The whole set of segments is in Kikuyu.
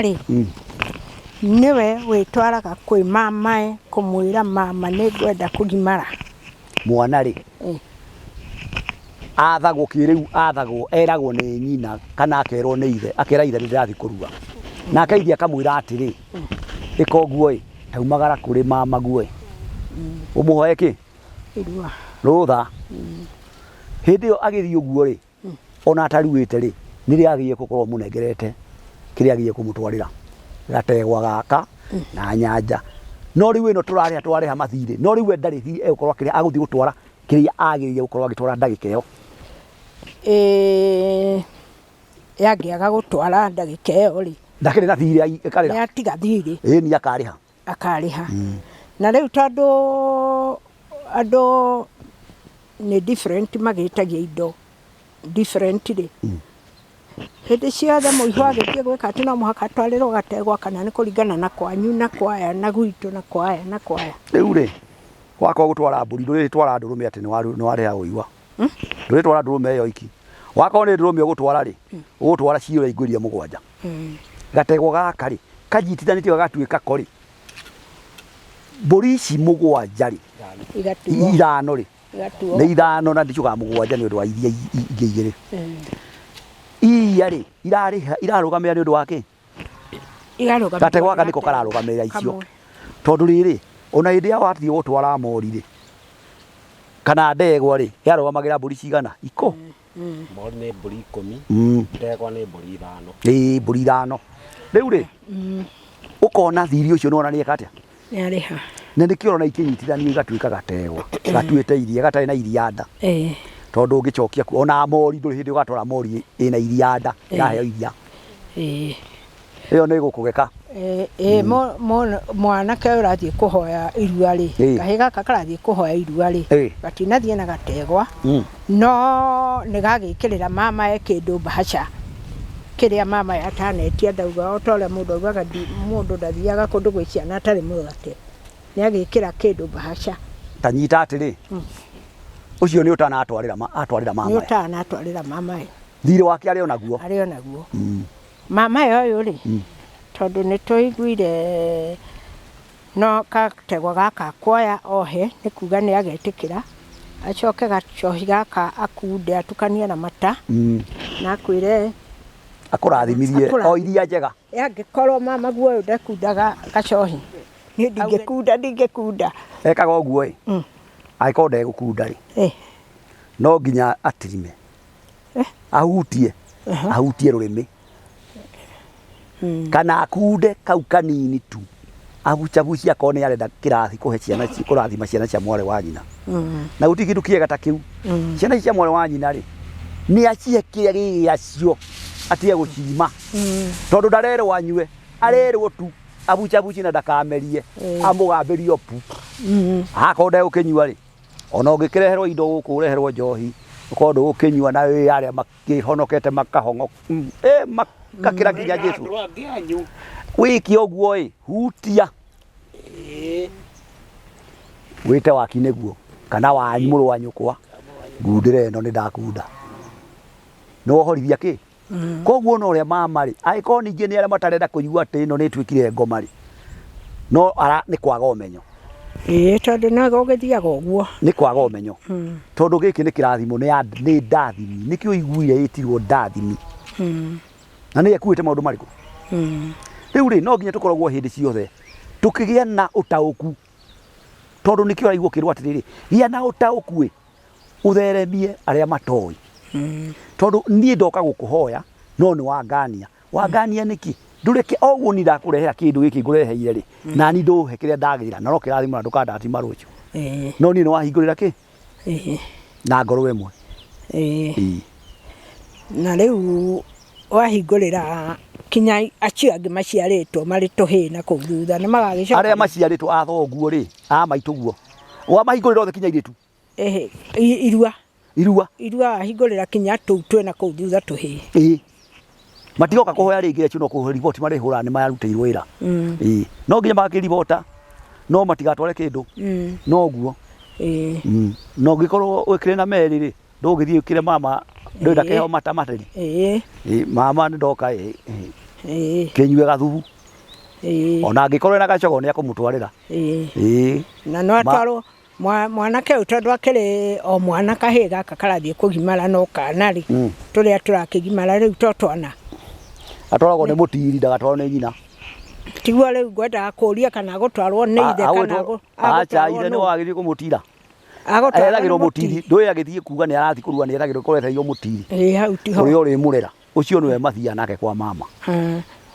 rĩ, nĩwe wĩtwaraga kwĩ mamae kũmwĩra mama nĩ ngwenda kũgimara. Mwana rĩ, athagwo kĩrĩu athagwo eragwo nĩ nyina kana akerwo nĩ ithe, akera ithe nĩ ndĩrathiĩ kũrua. Nake ithe akamwĩra atĩrĩ, ĩka ũguo ĩ, taumagara kũrĩ mamaguo ĩ, ũmũhoe kĩ? Irua. Rũtha. Hĩndĩ ĩyo agĩthiĩ ũguo rĩ, ona ataruĩte rĩ, nĩrĩo agĩrĩire gũkorwo ũmũnengerete kĩrĩa agĩrĩire kũmũtwarĩra, gategwa gaka na nyanja. No rĩu ĩno tũrarĩha twarĩha mathirĩ, no rĩu we ndarĩ thirĩ egũkorwo akĩrĩha, agũthiĩ gũtwara kĩrĩa agĩrĩire gũkorwo agĩtwara ndagĩka ĩyo. Ĩĩ yangĩaga gũtwara ndagĩka ĩyo rĩ, Ndakĩrĩ na thirĩ akarĩha. Nĩ atiga thirĩ. Ĩni akarĩha. Akarĩha. Na rĩu tondũ andũ nĩ different magĩtagia indo different rĩ, hĩndĩ ciothe mũihwa agĩthiĩ gwĩka atĩ no mũhaka atwarĩrwo gategwa kana nĩ kũringana na kwanyu na kwaya na gwitũ na kwaya na kwaya. Rĩu rĩ, wakorwo gũtwara mbũri ndũrĩtwara ndũrũme atĩ nĩ warĩha ũigua. Ndũrĩtwara ndũrũme ĩyo iki. Wakorwo nĩ ndũrũme ũgũtwara rĩ, ũgũtwara ciũra ingũ iria mũgwanja. Gategwa gaka rĩ, kanyitithanĩtio gagatuĩka ko rĩ, mbũri ici mũgwanja rĩ, Igatuo. Ithano rĩ, Igatuo. Nĩ ithano na ndicugaga mũgwanja nĩ ũndũ wa iria ingĩ igĩrĩ. Iria rĩ, irarĩha, irarũgamĩrĩra nĩ ũndũ wa kĩ? Irarũgamĩrĩra Gategwa gaka nĩko kararũgamĩrĩra icio. Kamwe. Tondũ rĩrĩ, ona hĩndĩ ĩrĩa wathiĩ gũtwara mori rĩ, kana ndegwa rĩ, yarũgamagĩra mbũri cigana? Ikũ. Mori nĩ mbũri 10, ndegwa nĩ mbũri 5. Ĩĩ, mbũri 5. Rĩu rĩ, ũkona thiri ũcio nĩwona nĩeka atĩa? Nĩarĩha. Na nĩkĩo ũrona ikĩnyitithanio igatuĩka gategwa, gatuĩte iria, gatarĩ na iria nda. Tondũ ũngĩcokia kuo, ona mori ndũrĩ hĩndĩ ũgatwara mori ĩna iria nda, ĩraheo iria. Ĩyo nĩ ĩgũkũgeka. Ĩĩ, mwanake ũyũ ũrathiĩ kũhoya irua rĩ, kahĩĩ gaka karathiĩ kũhoya irua rĩ, gatinathiĩ na gategwa, no nĩ gagĩkĩrĩra mamae kĩndũ mbahaca, kĩrĩa mamae atanetia ndauga o ta ũrĩa mũndũ augaga mũndũ ndathiaga kũndũ gwĩ ciana atarĩ mũgate, nĩ agĩkĩra kĩndũ mbahaca. Ta nyita atĩrĩ, ũcio nĩ ũtanatwarĩra atwarĩra Nĩ mamae. ũtanatwarĩra mamae. Thirĩ wake arĩ o naguo. Arĩ o naguo. Mamae ũyũ rĩ, tondũ nĩ tũiguire no gategwa gaka akuoya ohe, nĩ kuga nĩ agetĩkĩra, acoke gacohi gaka akunde atukanie na mata, na akwĩre Akũrathimirie o iria njega. Angĩkorwo mamaguo ũyũ ndakundaga gacohi, niĩ ndingĩkunda ndingĩkunda. Ekaga ũguo ĩ, angĩkorwo ndegũkunda rĩ, no nginya atirime. Ahutie ahutie rũrĩmĩ kana akunde kau kanini tu abucabucie akorwo nĩ arenda kĩrathi kũhe ciana kũrathima ciana cia mwarĩ wa nyina. Na gũtirĩ kĩndũ kĩega ta kĩu. Ciana ici cia mwarĩ wa nyina rĩ, nĩ acihe kĩrĩa gĩ gĩacio, atige gũcima, tondũ ndarerwo anyue, arerwo tu abucabucie na ndakamerie, amũgambĩrie o pu. Akorwo ndegũkĩnyua rĩ, ona ũngĩkĩreherwo indo gũkũ ũreherwo njohi ũkorwo ndũgũkĩnyua na wĩ arĩa makĩhonokete makahongo makakĩra nginya Jesu. Andũ angĩ anyu. Wĩke ũguo ĩ, hutia wĩte waki nĩguo kana wanyu mũrũ wa nyũkwa, ngundĩra ĩno nĩ ndakunda, nĩ wohorithia kĩ? Koguo ona ũrĩa mama rĩ, angĩkorwo ningĩ nĩ arĩa matarenda kũigua atĩ ĩno nĩ ĩtuĩkire ngoma rĩ, no ara nĩ kwaga ũmenyo. Ĩĩ, tondũ no gũgĩthiaga ũguo. Nĩ kwaga ũmenyo. Tondũ gĩkĩ nĩ kĩrathimo, nĩ ndathimi. Nĩkĩo ũiguire ĩtirwo ndathimi. Na nĩ ĩkuĩte maũndũ marĩkũ? Rĩu rĩ, no nginya tũkoragwo hĩndĩ ciothe tũkĩgĩa na ũtaũku. Tondũ nĩkĩo ũraigua ũkĩrwo atĩrĩrĩ, gĩa na ũtaũku ĩ, ũtheremie arĩa matoĩ. Tondũ niĩ ndoka gũkũhoya no nĩ wangania. Wangania nĩkĩ? Ndũreke o ũguo niĩ ndakũrehera kĩndũ gĩkĩ ngũreheire rĩ, nani ndũhe kĩrĩa ndagĩra, na no kĩrathimo na ndũkandathima rũciũ. No niĩ nĩ wahingũrĩra kĩ? Na ngoro ĩmwe. Na rĩu wahingũrĩra kinya acio angĩ maciarĩtwo marĩ tũhĩĩ na kũu thutha nĩ magagĩcoka. Arĩa maciarĩtwo a thoguo rĩ, a maitũguo, wamahingũrĩra othe kinya airĩtu? Ehe, irua. Irua. Irua wahingũrĩra kinya tũu twĩna kũu thutha tũhĩĩ. Ĩĩ. Matigoka kũhoya rĩngĩ, acio no kũriboti marĩhũraga nĩ marutĩirwo wĩra. Ĩĩ. No nginya makĩribota, no matigatware kĩndũ. No ũguo. No ũngĩkorwo ũkĩrĩ na meri rĩ, ndũgĩthiĩ ũkĩre mama ndũrĩ na kĩheo mata materi. Ĩĩ, mama nĩ ndoka ĩ. Kĩnyue gathubu. Ona angĩkorwo ena gacogo nĩ akũmũtwarĩra. Ĩĩ. Na no atwarwo mwanake ũyũ tondũ akĩrĩ o mwana kahĩĩ gaka karathiĩ kũgimara no kana rĩ tũrĩa tũrakĩgimara rĩu to twana. Atwaragwo nĩ mũtiri ndagatwarwo nĩ nyina. Tiguo rĩu ngwendaga kũria kana agũtwarwo nĩ ithe kana agũtwarwo nũ. Aca ithe nĩwe wagĩrĩire kũmũtira. Agũtwarwo nĩ Ethagĩrwo mũtiri. Mũtiri ndũĩ agĩthiĩ kuga nĩ arathiĩ kũrua nĩ ethagĩrwo korwo etheirwo mũtiri. Ĩĩ hau tiho. Ũrĩa ũrĩmũrera. Ũcio nĩwe mathiaga nake kwa mama.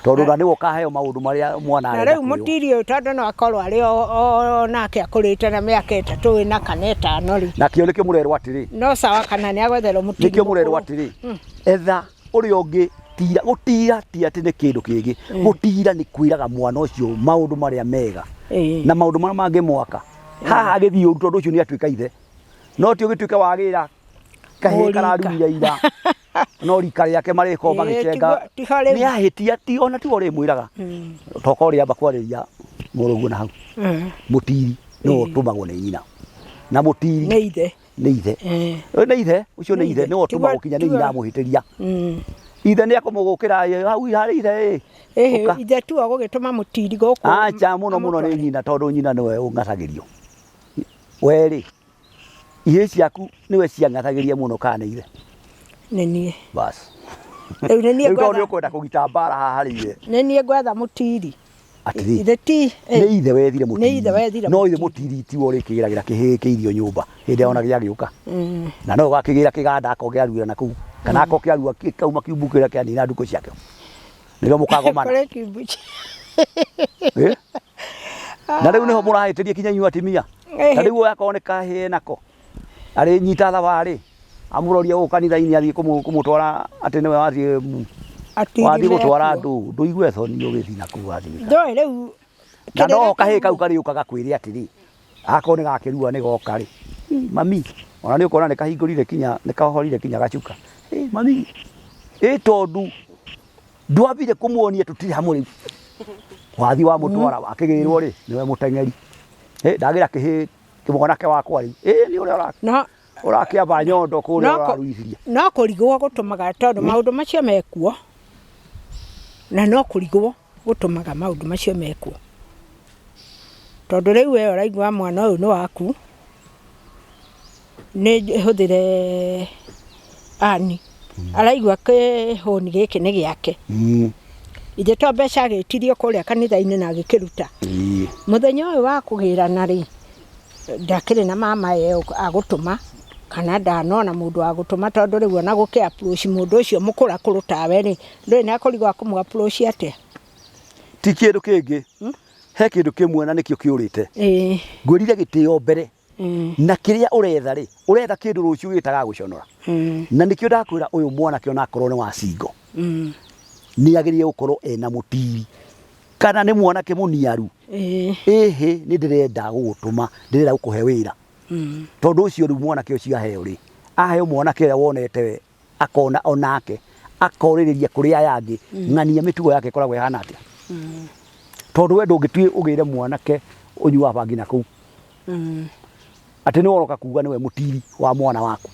Tondũ na nĩwe ũkaheo maũndũ marĩa mwana Na arenda rĩu kwĩrwo. Mũtiri ũyũ tondũ no akorwo arĩ o nake akũrĩte na mĩaka 3 ĩna kana 5 rĩ. Nakĩo nĩkĩo mũrerwo atĩrĩ. No sawa kana nĩ agwetherwo mũtiri Nĩkĩo mũrerwo mũkũrũ. atĩrĩ. Etha ũrĩa ũngĩ tira gũtira ti atĩ nĩ kĩndũ kĩngĩ. Gũtira nĩ kwĩraga mwana ũcio maũndũ marĩa mega. Na maũndũ marĩa mangĩmwaka. Haha agĩthiĩ ũru tondũ ũcio nĩ atuĩka ithe. No ti ũgĩtuĩke wagĩra kahĩĩ Mũrika. kararuire ira. No rika rĩake marĩkorwo magĩcenga. Tiho rĩu. Nĩ ahĩtia ti ona tiwe ũrĩmwĩraga. Toka ũrĩa amba kwarĩria mũrũguo na hau. Mũtiri nĩwe ũtũmagwo nĩ nyina. Na mũtiri Nĩ ithe. Nĩ ithe. Nĩ ithe, ũcio nĩ ithe, nĩwe ũtũmagwo kinya nĩ nyina amũhĩtĩria. Ithe nĩ akũmũgũkĩra hau harĩ ithe ĩ. Ithe tu agũgĩtũma mũtiri gũkũ. Acha mũno mũno nĩ nyina tondũ nyina nĩwe ũng'athagĩrio. We rĩ, ihĩĩ ciaku nĩwe ciang'athagĩria mũno kana nĩ ithe? Nĩ niĩ. Bas. Rĩu nĩ niĩ Rĩu tondũ ngwetha. nĩ ũkwenda kũgita mbara haha harĩ ithe. Nĩ niĩ ngwetha mũtiri. Atĩrĩ. Ithe ti. Nĩ ithe wethire mũtiri. Nĩ ithe wethire No ithe mũtiri tiwe ũrĩkĩgĩragĩra kĩhĩĩ kĩirio nyũmba hĩndĩ ĩrĩa ona gĩagĩũka. Na no ũgakĩgĩra kĩganda akoke aruĩra na kũu. Kana akoke arua kauma kiumbu kĩrĩa kĩanina ndukũ ciake. Nĩrĩo mũkagomana. Kũrĩ kiumbu. Na rĩu nĩho mũrahĩtĩria kinya inyuĩ atumia. Ta rĩu ũyũ akorwo nĩ kahĩĩ nako. Arĩ nyita thabarĩ. Amũrorie gũkũ kanitha-inĩ athiĩ kũmũtwara atĩ nĩwe wathiĩ wathiĩ gũtwara andũ. Ndũigue thoni ũgĩthiĩ na kũu wathiĩ. Ndũĩ rĩu. Na no kahĩĩ kau karĩũkaga kwĩre atĩrĩ. Akorwo nĩ gakĩrua nĩ goka rĩ. Mami, ona nĩ ũkuona nĩ kahingũrire kinya, nĩ kahorire kinya gacuka. Mami, ĩ tondũ ndwambire kũmuonia tũtirĩ hamwe rĩu. Wathiĩ wamũtwara akĩgĩrwo rĩ, nĩwe mũteng'eri. Ndagĩra kĩhĩĩ mwanake wakwa rĩu. Nĩ ũrĩa ũrakĩamba nyondo kũrĩa ũraruithirie. No kũrigwo gũtũmaga tondũ maũndũ macio mekuo. Na no kũrigwo gũtũmaga maũndũ macio mekuo. Tondũ rĩu we ũraigua mwana ũyũ nĩ waku. Nĩ hũthĩre ani. Araigua kĩhũni gĩkĩ nĩ gĩake. Ithe to mbeca agĩtirio kũrĩa kanitha-inĩ na agĩkĩruta. Mũthenya ũyũ wa kũgĩrana rĩ, ndakĩrĩ na mama ye agũtũma kana ndanona mũndũ wa gũtũma tondũ rĩu ona gũkĩ approach mũndũ ũcio mũkũrakũrũ tawe rĩ, ndũĩ nĩ akũrigwo akũmũ approach atĩa. Ti kĩndũ kĩngĩ. He kĩndũ kĩmwe na nĩkĩo kĩũrĩte. Ngwĩrire gĩtĩo mbere. Na kĩrĩa ũretha rĩ, ũretha kĩndũ rũciũ gĩtagagũconora. Na nĩkĩo ndakwĩra ũyũ mwanake ona akorwo nĩ wa single. Nĩ agĩrĩire gũkorwo ena mũtiri. Kana nĩ mwanake mũniaru. Ĩhĩ, nĩ ndĩrenda gũgũtũma, ndĩrenda gũkũhe wĩra. Tondũ ũcio rĩu mwanake ũcio aheo rĩ, aheo mwanake ũrĩa wonete we, akona onake, akorĩrĩria kũrĩ aya angĩ, ng'ania mĩtugo yake ĩkoragwo ĩhana atĩa. Tondũ we ndũngĩthiĩ ũgĩre mwanake ũnyuaga bangi na kũu. Atĩ nĩwe ũroka kuga nĩwe mũtiri wa mwana waku.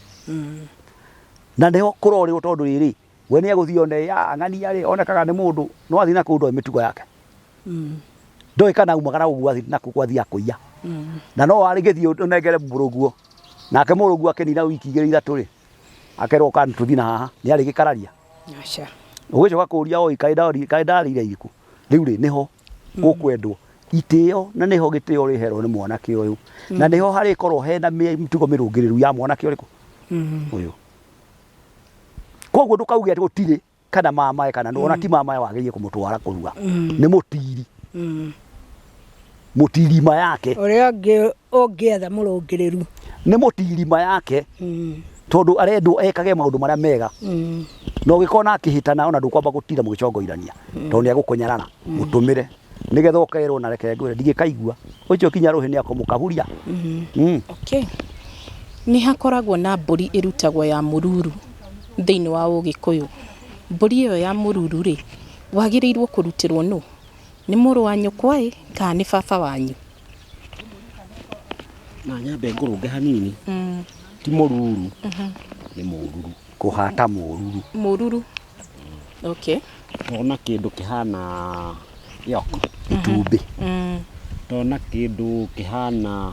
Na nĩho kũrorĩrwo tondũ rĩrĩ, we nĩ egũthiĩ one, ya, ng'ania rĩ, onekaga nĩ mũndũ, no athiĩ na kũu ndoĩ mĩtugo yake. Ndoĩ kana aumagara ũguo athiĩ na kũu athiĩ akũiya. Na no arĩgĩthiĩ ũnengere mũrũguo. Nake mũrũguo akĩnina wiki igĩrĩ ithatũ rĩ, akerwo kana tũthiĩ na haha, nĩ arĩgĩkararia. Aca. Ũgĩcoka kũria oi, kaĩ ndarĩire irĩkũ? Rĩu rĩ, nĩho gũkwendwo itĩo, na nĩho gĩtĩo rĩherwo nĩ mwanake ũyũ. Na nĩho harĩkorwo hena mĩtugo mĩrũngĩrĩru ya mwanake ũrĩkũ? Ũyũ. Koguo ndũkauge atĩ gũtirĩ kana mamae kana nũ, ona ti mamae wagĩrĩire kũmũtwara kũrua. Nĩ mũtiri. Mũtirima yake. Ũrĩa ũngĩ ũngĩetha mũrũngĩrĩru. Nĩ mũtirima yake. Tondũ arendwo ekage maũndũ marĩa mega. Na ũgĩkona akĩhĩtana ona ndũkwamba gũtinda mũgĩcongoirania. Tondũ nĩ egũkũnyarara. Mũtũmĩre. Nĩgetha ũkerwo na reke ngwĩre ndingĩkaigua. Ũcio kinya rũhĩ nĩ akũmũkahuria. Okay. Nĩ hakoragwo na mbũri ĩrutagwo ya mũruru thĩinĩ wa Ũgĩkũyũ. Mbũri ĩyo ya mũruru rĩ, wagĩrĩirwo kũrutĩrwo nũ? Nĩ mũrũ wa nyũkwa ĩ, kana nĩ baba wanyu? Na nyambe ngũrũnge hanini. Ti mũruru. Nĩ mũruru. Kũhata mũruru. Mũruru. Okay. Ndona kĩndũ kĩhana yolk. Itumbĩ. Ndona kĩndũ kĩhana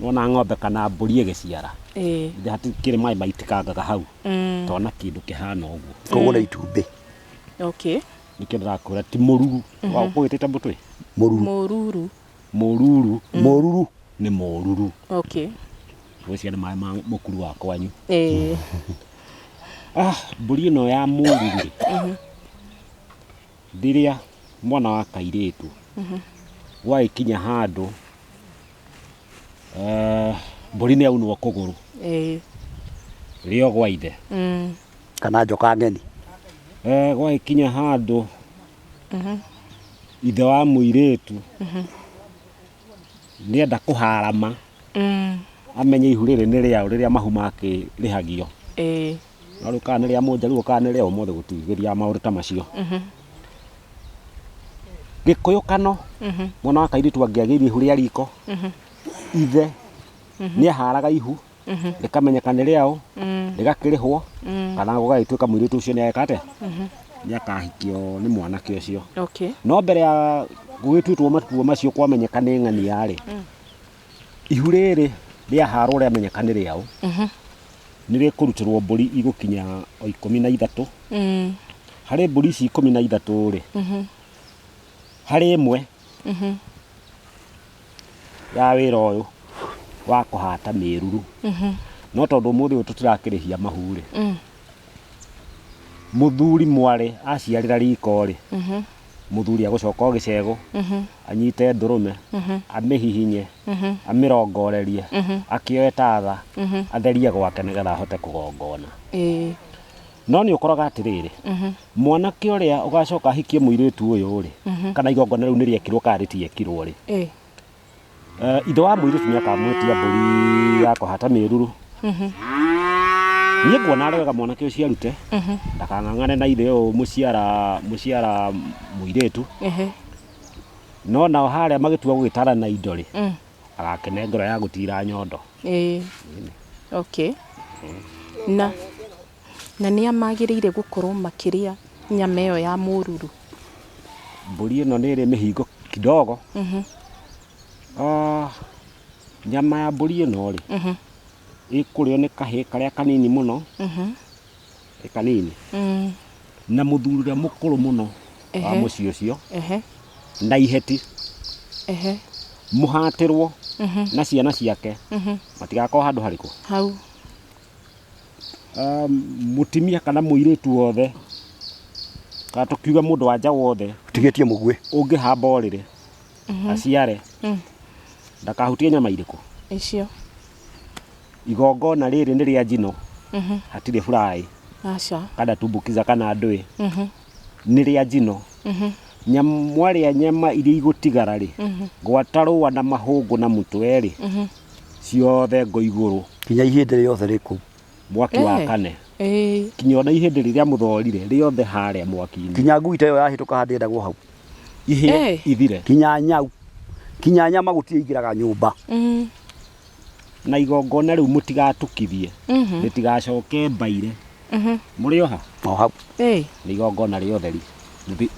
wona ng'ombe kana mbũri ĩgĩciara. Ĩĩ. Hatikĩrĩ maĩ maitĩkangaga hau. Ndona kĩndũ kĩhana ũguo. Koguo nĩ itumbĩ. Okay. Nĩkĩo ndĩrakwĩra ti mũruru. Ũgwĩtĩte mũtwe? Mũruru. Mũruru. Mũruru. Mũruru. Nĩ mũruru. Okay. Ngwĩciria nĩ maĩ ma mũkuru wa kwanyu. Ĩĩ. Ah, mbũri ĩno ya mũruru rĩ, rĩrĩa mwana wa kairĩtu gwagĩkinya handũ mbũri nĩ yaunwo kũgũrũ Ĩĩ. rĩo gwa ithe. Kana njoka ng'eni. Gwagĩkinya handũ ithe wa mũirĩtu nĩenda kũharama amenye ihu rĩrĩ nĩ rĩaũ rĩrĩa mahu makĩrĩhagio. Ĩĩ. No rĩu kana nĩ rĩa mũnjaruo kana nĩ rĩa ũmũthĩ gũtigĩria maũndũ ta macio. Gĩkũyũ kano mwana wa kairĩtu angĩagĩire ihu rĩa riko ithe nĩ aharaga ihu rĩkamenyeka nĩ rĩaũ rĩgakĩrĩhwo kana gũgagĩtuĩka mũirĩtu ũcio nĩ ageka atĩa nĩ akahikio nĩ mwanake ũcio. Okay. No mbere ya gũgĩtuĩtwo matua macio kwamenyeka nĩ ng'ania rĩ, ihu rĩrĩ rĩaharwo rĩamenyeka nĩ rĩaũ nĩ rĩkũrutĩrwo mbũri igũkinya o 13. Harĩ mbũri ici 13 rĩ, harĩ ĩmwe ya wĩra ũyũ wa kũhata mĩruru. No tondũ ũmũthĩ ũyũ tũtirakĩrĩhia mahu rĩ, mũthuri mwarĩ aciarĩra riko rĩ, mũthuri agũcoka o gĩcegũ, anyite ndũrũme, amĩhihinye, amĩrongorerie, akĩoe tatha, atherie gwake nĩgetha ahote kũgongona. Ĩĩ. No nĩ ũkoraga atĩrĩrĩ, mwanake ũrĩa ũgacoka ahikie mũirĩtu ũyũ rĩ, kana igongona rĩu nĩ rĩekirwo kana rĩtiekirwo rĩ, Ĩĩ. Ithe wa mũirĩtu nĩ akamwĩtia mbũri ya kũhata mĩruru. Niĩ nguona arĩ wega mwanake ũcio arute, ndakang'ang'ane na ithe ũyũ mũciara mũciara mũirĩtu. No nao harĩa magĩtua gũgĩtarana indo rĩ, agakĩnengerwo ya gũtira nyondo. Ĩĩ. Okay. Na na nĩa magĩrĩire gũkorwo makĩrĩa nyama ĩyo ya mũruru? Mbũri ĩno nĩ ĩrĩ mĩhingo kidogo. Nyama ya mbũri ĩno rĩ, ĩkũrĩo nĩ kahĩĩ karĩa kanini mũno, ĩ kanini, na mũthuri ũrĩa mũkũrũ mũno wa mũciĩ ũcio, na iheti, mũhatĩrwo na ciana ciake, matigakorwo handũ harĩkũ? Hau. Mũtumia kana mũirĩtu wothe, kana tũkiuge mũndũ wa nja wothe, Ũtigĩtie mũguĩ. Ũngĩhamba ũrĩrĩ, aciare, ndakahutie nyama irĩkũ? Icio. Igongona rĩrĩ nĩ rĩa njino, hatirĩ fry, Aca. kana tumbukiza kana ndũĩ, nĩ rĩa njino. Mwarĩa nyama iria igũtigara rĩ, gwata rũa na mahũngũ na mũtwe rĩ, ciothe ngo igũrũ. Kinya ihĩndĩ rĩothe rĩ kũu. Mwaki wa kane. Kinya ona ihĩndĩ rĩrĩa mũthorire rĩothe harĩa mwaki-inĩ. Kinya ngui ta ĩyo yahĩtũka handũ ĩrendagwo hau. Ihĩe ithire. Kinya nyau. Kinya nyama gũtirĩ ingĩraga nyũmba. Na igongona rĩu mũtigatukithie. Rĩtigacoke mbaire. Mũrĩ o ha? O hau. Nĩ igongona rĩa ũtheri.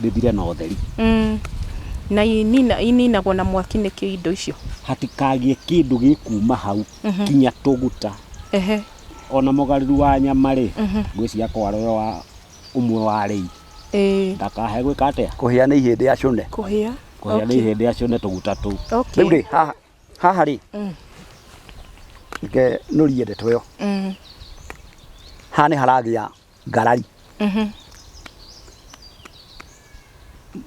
Rĩthire na ũtheri. Na ininagwo na mwaki nĩkĩ indo icio? Hatikagie kĩndũ gĩkuma hau kinya tũguta. Ona mũgarũri wa nyama rĩ, ngwĩciria kwara ũyũ wa ũmwe wa rĩi. Ndakahe gwĩka atĩa? Kũhĩa nĩ ihĩndĩ acũne. Kũhĩa. Kũhĩa nĩ ihĩndĩ acũne tũguta tũu. Rĩu rĩ, haha haha rĩ, reke nũrie ndeto ĩyo. Haha nĩ haragĩa ngarari.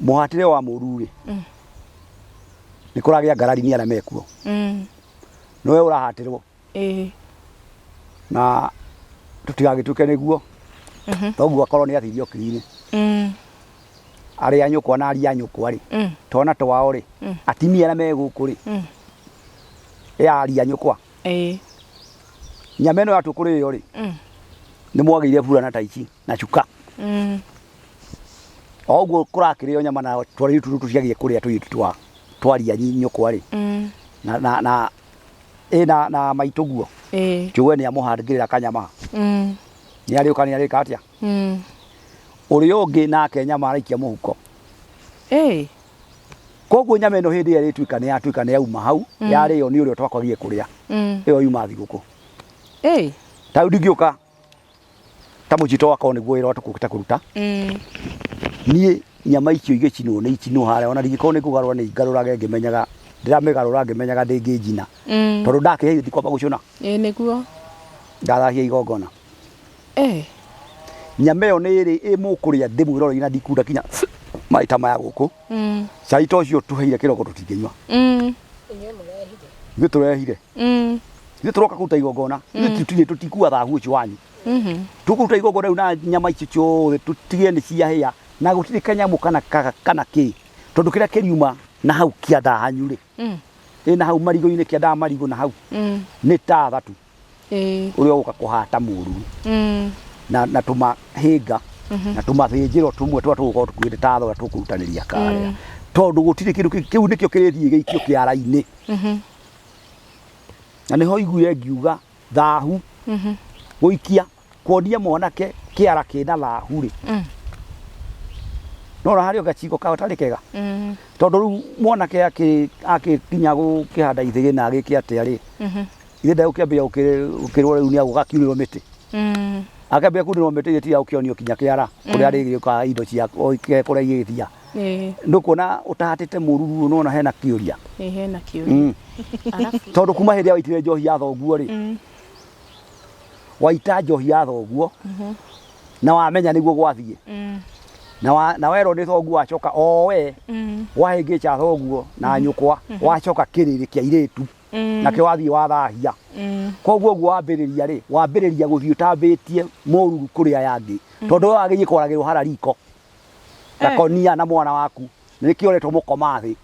Mũhatĩre wa mũru rĩ, nĩ kũragĩa ngarari nĩ arĩa mekuo. Nĩwe ũrahatĩrwo. Na tũtigagĩtuĩke nĩguo. Toguo akorwo nĩ athirio kiri-inĩ. Arĩa nyũkwa na aria nyũkwa rĩ, twana twao rĩ, atimia arĩa me gũkũ rĩ, ya aria nyũkwa. Nyama ĩno yatua kũrĩo rĩ, nĩ mwagĩire burana ta ici na cuka. O ũguo kũrakĩrĩo nyama na twarĩu tũtũ tũciagie kũrĩa tũirĩtu twa twaria nyũkwa rĩ. Na na na ĩ na maitũ guo. Njũe nĩ amũhangĩrĩra kanyama. Nĩ arĩũka nĩ arĩka atĩa? Ũrĩa ũngĩ nake nyama araikia mũhuko. Ĩĩ. Koguo nyama ĩno hĩndĩ ĩrĩa ĩrĩtuĩka nĩ yatuĩka nĩ yauma hau, yarĩo nĩ ũrĩa twakwagire kũrĩa. Ĩyo yuma thigũkũ. Ĩĩ. Ta rĩu ndingĩũka ta mũcito wakwa nĩguo wĩra tũkũkĩte kũruta. Niĩ nyama icio igĩcinwo nĩ icinwo harĩa ona ndingĩkorwo nĩ kũgarũra nĩ ngarũrage ngĩmenyaga ndĩramĩgarũra ngĩmenyaga ndĩngĩnjina. Tondũ ndakĩhĩa ndikwamba gũcũna. Ĩĩ nĩguo. Ndathahia igongona. Eh. Nyama ĩyo nĩ ĩrĩ ĩ mũkũrĩa ndĩmwĩroreire na ndikunda kinya maĩ ta maya gũkũ. Cai ta ũcio tũheire kĩroko tũtingĩnyua. Ithuĩ tũrehire. Ithuĩ tũroka kũruta igongona. Ithuĩ tũtirĩ tũtikua thahu ũcio wanyu. Tũkũruta igongona rĩu na nyama icio ciothe tũtige nĩ ciahĩa na gũtirĩ kanyamũ kana kana kĩ tondũ kĩrĩa kĩriuma na hau kĩanda hanyu rĩ ĩ na hau marigũ-inĩ kĩanda marigũ na hau nĩ ta thatu. Ĩĩ. Ũrĩa ũgũka kũhata mũru na tũmahinga na tũmathĩnjĩro tũmwe tũrĩa tũgũkorwo tũkuĩte ta thora tũkũrutanĩria karĩa tondũ gũtirĩ kĩndũ kĩu nĩkĩo kĩrĩthiĩ gĩikio kĩara-inĩ. Na nĩho iguire ngiuga thahu gũikia kuonia mwanake kĩara kĩna thahu rĩ no na harĩ o gaciko gatarĩ kega tondũ rĩu mwanake akĩkinya gũkĩhanda ithĩgĩ na agĩke atĩa rĩ ithe ndegũkĩambia gũkĩrwo rĩu nĩ agũgakiunĩrwo mĩtĩ akĩambia kunĩrwo mĩtĩ ĩtiga gũkĩonio kinya kĩara kũrĩa arĩgĩũka indo cia kũrĩa igĩgĩthia ndũkuona ũtahatĩte mũruru nona hena kĩũria. Ĩĩ hena kĩũria. Tondũ kuma hĩndĩ ĩrĩa waitire njohi ya thoguo rĩ waita njohi ya thoguo na wamenya nĩguo gwathiĩ na werwo nĩ thoguo wacoka o we wahĩngĩca thoguo na nyũkwa wacoka kĩrĩrĩ kĩa irĩtu nakĩo wathiĩ wathahia. Koguo ũguo wambĩrĩria rĩ wambĩrĩria gũthiĩ ũtambĩtie mũruru kũrĩ aya angĩ tondũ we wagĩrĩire kwaragĩrwo hara riko gakonia na mwana waku nĩkĩo ũretwo mũkoma thĩ.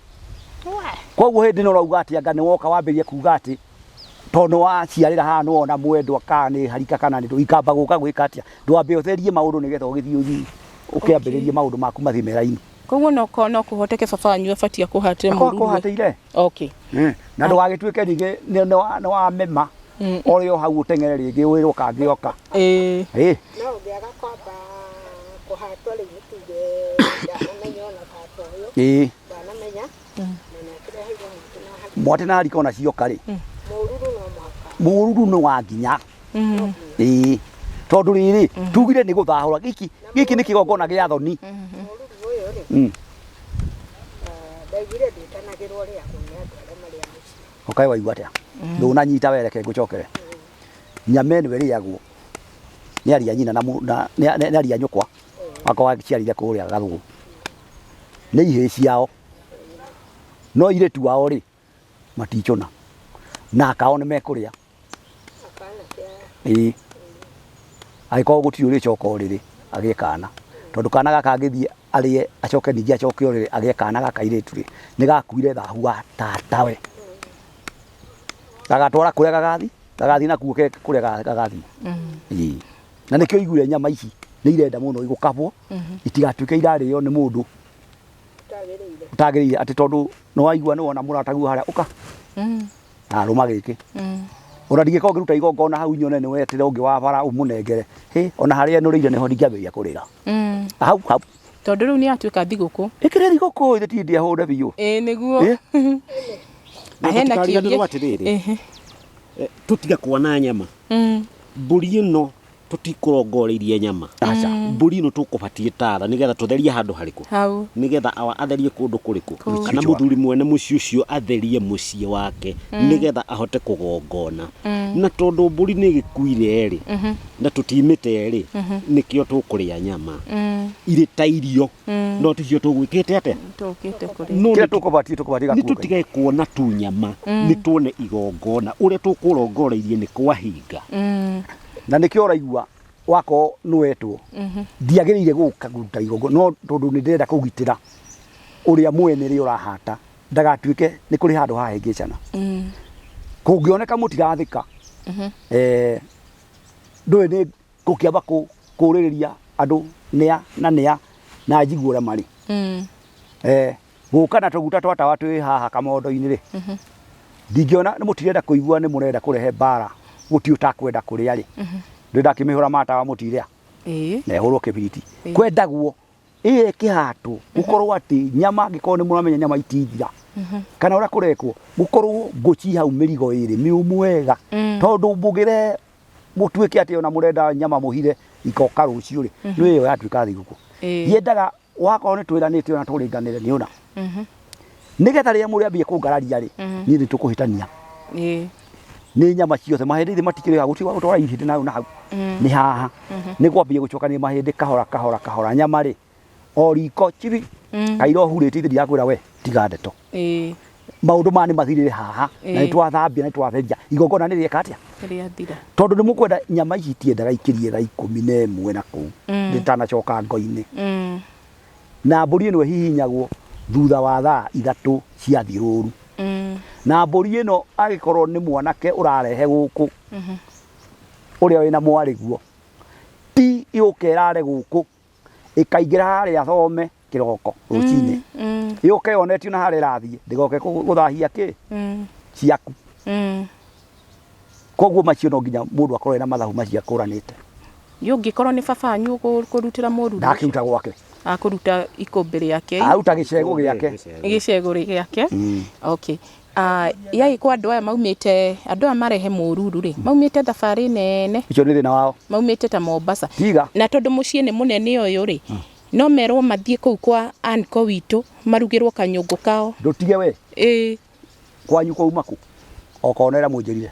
Koguo hĩndĩ ĩno ũrauga atĩ anga nĩ woka wambĩrĩria kuga atĩ tondũ nĩ waciarĩra haha nĩ wona mwendwa kana nĩ harika kana nĩ ndũ ikamba gũka gwĩka atĩa ndwambe ũtherie maũndũ nĩgetha ũgĩthiĩ ũthiĩ ũkĩambĩrĩrie maũndũ maku mathiĩ me raini. Koguo no no kũhoteke baba wanyu abatie akũhatĩre mũruru. Akũhatĩire. Okay. Na ndũgagĩtuĩke ningĩ nĩ wamema ũrĩ o hau ũteng'ere rĩngĩ wĩrwo kangĩ oka. Ĩĩ. Ĩĩ. No ũngĩaga kwamba kũhatwo rĩu nĩ tuge ndanamenya ona baba ũyũ. Ĩĩ. Ndanamenya. Na nĩ akĩreheirwo mwatĩ na harika. Mwatĩ na harika ona cioka rĩ. Mũruru no mũhaka. Mũruru nĩ wa nginya. Ĩĩ. Tondũ rĩrĩ tugire nĩ gũthahũra gĩkĩ gĩkĩ nĩ kĩgongona gĩa thoni. Mũruru ũyũ rĩ. Ndaiguire ndwĩtanagĩrwo rĩagwo nĩ andũ arĩa marĩ a mũciĩ. Ũkaĩ waigua atĩa? Ndũnanyita wereke ngũcokere. Nyama ĩno ĩrĩagwo nĩ aria nyina na nĩ aria nyũkwa wakwa waciarire kũrĩa Gathũgũ. Nĩ ihĩĩ ciao. No airĩtu ao rĩ maticũna. Na akao nĩ mekũrĩa. Ĩĩ. Angĩkorwo gũtirĩ ũrĩcoka ũrĩrĩ agĩe kana. Tondũ kana gaka angĩthiĩ arĩe acoke ningĩ acoke ũrĩrĩ agĩe kana gaka airĩtu rĩ nĩ gakuire thahu wa tatawe. Gagatwara kũrĩa gagathi gagathiĩ nakuo ke kũrĩa gagathiĩ. Ĩĩ. Na nĩkĩo iguire nyama ici nĩ irenda mũno igũkabwo itigatuĩke irarĩo nĩ mũndũ ũtagĩrĩire atĩ tondũ nĩ waigua nĩ wona mũrataguo harĩa ũka na rũma gĩkĩ. Ona ndingĩkorwo ngĩruta igongona hau nyone nĩ wetĩra ũngĩ wa bara ũmũnengere. Hĩ ona harĩa enũrĩire nĩho ndingĩambĩrĩria kũrĩra. Hau hau. Tondũ rĩu nĩ yatuĩka thigũkũ. Ĩkĩrĩ thigũkũ ithe ti ndĩ ahũre biũ. Ĩĩ nĩguo. Na Hena tũtikariganĩrwo kĩũria. atĩrĩrĩ tũtige kuona nyama. Mbũri ĩno tũtikũrongoreirie nyama. Aca. Mbũri ĩno tũkũbatiĩ tatha nĩgetha tũtherie handũ harĩkũ. Hau. Nĩgetha awa atherie kũndũ kũrĩkũ. Kana mũthuri mwene mũciĩ ũcio atherie mũciĩ wake nĩgetha ahote kũgongona. Na tondũ mbũri nĩ ĩgĩkuire rĩ na tũtimĩte rĩ nĩkĩo tũkũrĩa nyama irĩ ta irio no ticio tũgwĩkĩte atĩa. Tũkĩte kũrĩa. No Kĩrĩa tũkũbatiĩ tũkũbatiĩ nĩ gakuo. tũtige kuona tu nyama nĩ tuone igongona ũrĩa tũkũrongoreirie nĩ kwahinga. Na nĩkĩo ũraigua wakorwo nĩ wetwo ndiagĩrĩire gũka kũruta igongona no tondũ nĩ ndĩrenda kũgitĩra ũrĩa mwene rĩ ũrahata ndagatuĩke nĩ kũrĩ handũ hahĩngĩcana. Kũngĩoneka mũtirathĩka ndũĩ nĩ gũkĩamba kũrĩrĩria andũ nĩa na nĩa na njigua ũrĩa marĩ. Gũka na tũguta twa tawa twĩ haha kamondo-inĩ rĩ ndingĩona nĩ mũtirenda kũigua nĩ mũrenda kũrehe mbara gũtirĩ ũtakwenda kũrĩa rĩ ndĩ ndakĩmĩhũra matawa mũtirĩa. Na ĩhũrwo kĩbiriti. Kwendagwo ĩyo ĩkĩhatwo gũkorwo atĩ nyama angĩkorwo nĩ mũramenya nyama itithira kana ũrĩa kũrekwo gũkorwo ngũci hau mĩrigo ĩrĩ mĩũmũ wega, tondũ mũgĩre mũtuĩke atĩ ona mũrenda nyama mũhithe ikoka rũciũ rĩ, nĩ ĩyo yatuĩka thigũkũ. Yendaga wakorwo nĩ twĩranĩte ona tũrĩnganĩre nĩ ũna, nĩgetha rĩrĩa mũrĩambie kũngararia rĩ, niĩ nĩ tũkũhĩtania. Nĩ nyama ciothe mahĩndĩ ithe matikĩrĩ gũtirĩ wa gũtwara ihĩndĩ na hau na hau, nĩ haha nĩ kwambia gũcokania mahĩndĩ kahora kahora kahora. Nyama rĩ, o riko chibi kaira ũhurĩte ithe ndirakwĩra we tiga ndeto. Maũndũ maya nĩ mathirĩre haha na nĩ twathambia na nĩ twatheria igongona nĩ rĩeka atĩa? Rĩathira. Tondũ nĩ mũkwenda nyama ici itiendaga ikĩrie thaa 11 na kũu rĩtanacoka ngo-inĩ. Na mbũri ĩno ĩhihinyagwo thutha wa thaa 3 cia thirũru. Na mbũri ĩno angĩkorwo nĩ mwanake ũrarehe gũkũ ũrĩa wĩna mwarĩguo, ti yũke ĩrare gũkũ ĩkaingĩra harĩa thome kĩroko rũcinĩ, yũke yonetio na harĩa ĩrathiĩ, ndĩgoke gũthahia kĩ ciaku. Koguo macio no nginya mũndũ akorwo ena mathabu macio akũranĩte. Ũngĩkorwo nĩ baba wanyu ũkũrutĩra mũruru. Ndakĩruta gwake. Akũruta ikũmbĩ rĩake. Aruta gĩcegũ gĩake. Gĩcegũ gĩake. Okay. Yagĩkorwo andũ aya maumĩte, andũ aya marehe mũruru rĩ, maumĩte thabarĩ nene. Icio nĩ thĩna wao. Maumĩte ta Mombasa. Tiga. Na tondũ mũciĩ nĩ mũnene ũyũ rĩ, no merwo mathiĩ kũu kwa uncle witũ marugĩrwo kanyũngũ kao. Ndũtige we. Kwanyu kwauma kũ? O kona ĩrĩa mũnjĩrire.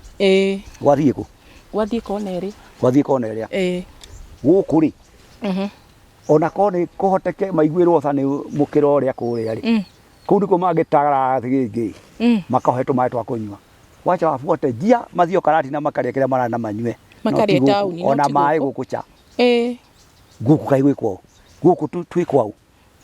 Gwathiĩ kũ? Gwathiĩ kona ĩrĩa. Gwathiĩ kona ĩrĩa. Gũkũ rĩ, ona korwo nĩ kũhoteke maiguĩrwo tha nĩ mũkĩra ũrĩa kũrĩa rĩ, kũu nĩkuo mangĩtara gĩngĩ, makahe tũmaĩ twa kũnyua. Wacha wabuate njia mathiĩ o Karatina makarĩe kĩrĩa mararĩa na manyue. Makarĩe taũni, no Ona ti maĩ gũkũ. gũkũ cha. Gũkũ kaĩ gwĩ kwao. Gũkũ twĩ kwao.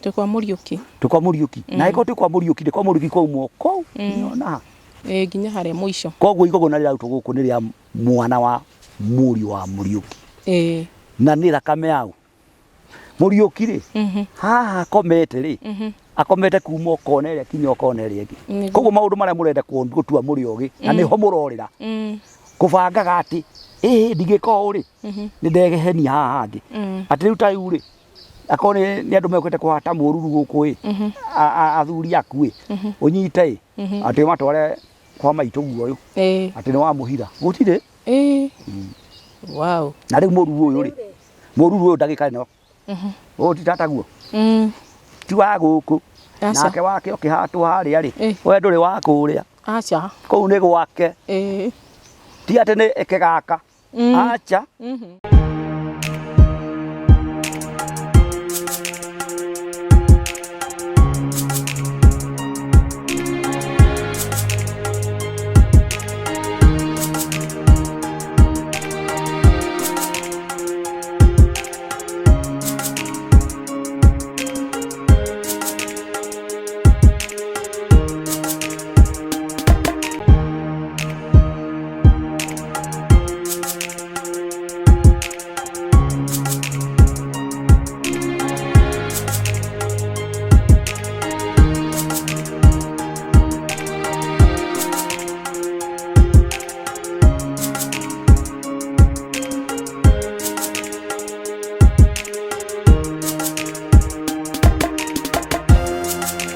Twĩ kwa Mũriũki. Twĩ kwa Mũriũki. Na angĩkorwo twĩ kwa Mũriũki rĩ, kwa Mũriũki kwaumwo kũu nginya ona haha. Nginya harĩa mũico. Koguo igongona rĩrarutwo gũkũ nĩ rĩa mwana wa mũriũ wa Mũriũki. Na nĩ thakame yau. Mũriũki rĩ, haha akomete rĩ, akomete kuma kona ĩrĩa kinya kona ĩrĩa ĩngĩ. Koguo maũndũ marĩa mũrenda gũtua mũrĩ ogĩ, na nĩho mũrorĩra. Kũbangaga atĩ, ĩĩ ndingĩka ũũ rĩ, nĩ ndegehenia haha hangĩ. Atĩ rĩu ta rĩu rĩ, akorwo nĩ andũ mekũhĩte kũhata mũruru gũkũ ĩ, athuri aku ĩ, ũnyite ĩ, atĩ ũmatware kwa maitũ guo ũyũ, atĩ nĩ wamũhitha. Gũtirĩ. Wow. Na rĩu mũruru ũyũ rĩ, mũruru ũyũ ndagĩka ĩno. Ũyũ ti tataguo. Ti wa gũkũ. Nake wake ũkĩhatwo harĩa rĩ, we ndũrĩ wa kũrĩa. Aca. Kũu nĩ gwake. Ti atĩ nĩ ĩke gaka. Aca.